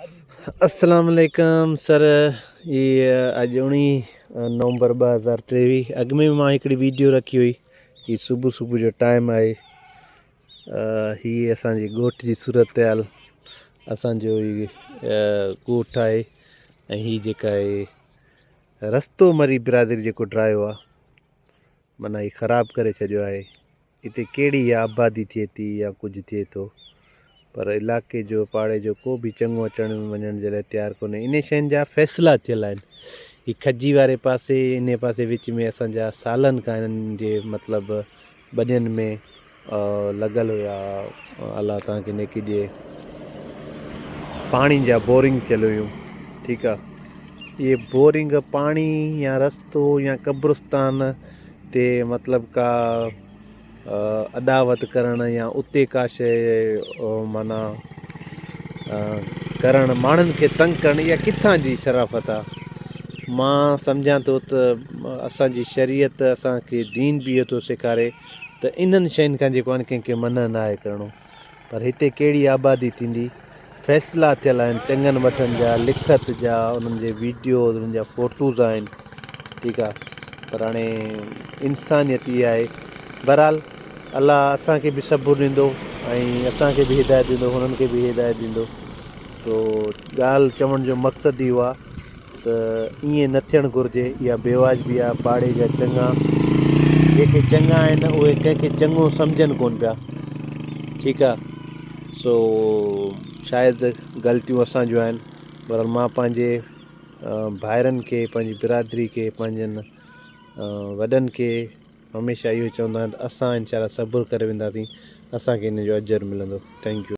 السلام عليڪم سر هي اڄ 19 نومبر 2023 اڳ ۾ به مان هڪڙي ويڊيو رکي هئي هي صبح صبح جو ٽائيم آهي هي اسان جي ڳوٺ جي صورتحال اسان جو هي ڳوٺ آهي ۽ هي جيڪا آهي رستو مري برادري جيڪو ڊرايو آهي معنيٰ هي خراب ڪري ڇڏيو آهي اتي ڪهڙي يا آبادي ٿئي ٿي يا ڪجهه ٿئي ٿو پر علاقي جو پاڙي جو ڪو به چڱو اچڻ وڃڻ جي لاء تيار ڪونهي انهي شين جا فيصلا ٿيل آهن هي کجي واري پاسي انهي پاسي وچ ۾ اسان جا سالن کان انهن جي مطلب ٻنين ۾ لڳل هيا الله تان کي نيڪي ڏئي پاڻي جا بورنگ ٿيل هيون ٺيڪ آ اهي بورنگ پاڻي يا رستو يا قبرستان تي مطلب ڪا اڏاوت ڪرڻ يا اتي ڪا شيء معنيٰ ڪرڻ ماڻهن کي تنگ ڪرڻ اها ڪٿان جي شرافت آ مان سمجهان ٿو ته اسان جي شريعت اسان کي دين به اهو ٿو سيکاري ته انهن شين کان جيڪو آهن ڪنهن کي منع ناهي ڪرڻو پر هتي ڪهڙي آبادي ٿيندي؟ فيصلا ٿيل آهن چڱن وٺن جا، لکت جا، انهن جي ويڊيوز، انهن جا فوٽوز آهن ٺيڪ آ پر هاڻي انسانيت اها آهي بهرحال الله اسان کي به صبر ڏيندو ۽ اسان کي به هدايت ڏيندو هنن کي به هدايت ڏيندو تو ڳالهه چوڻ جو مقصد اهو آ ته ائين نه ٿيڻ گهرجي، اها بيواجبي آهي، پاڙي جا چڱا جيڪي چڱا آهن اهي ڪنهن کي چڱو سمجهن ڪونه پيا ٺيڪ آهي سو شايد غلطيون اسان جون آهن پر مان پنهنجي ڀائرن کي پنهنجي برادري کي پنهنجن وڏن کي هميشه اهو چوندو آهيان ته اسان انشاء الله صبر ڪري وينداسين اسان کي ان جو اجر ملندو thank you.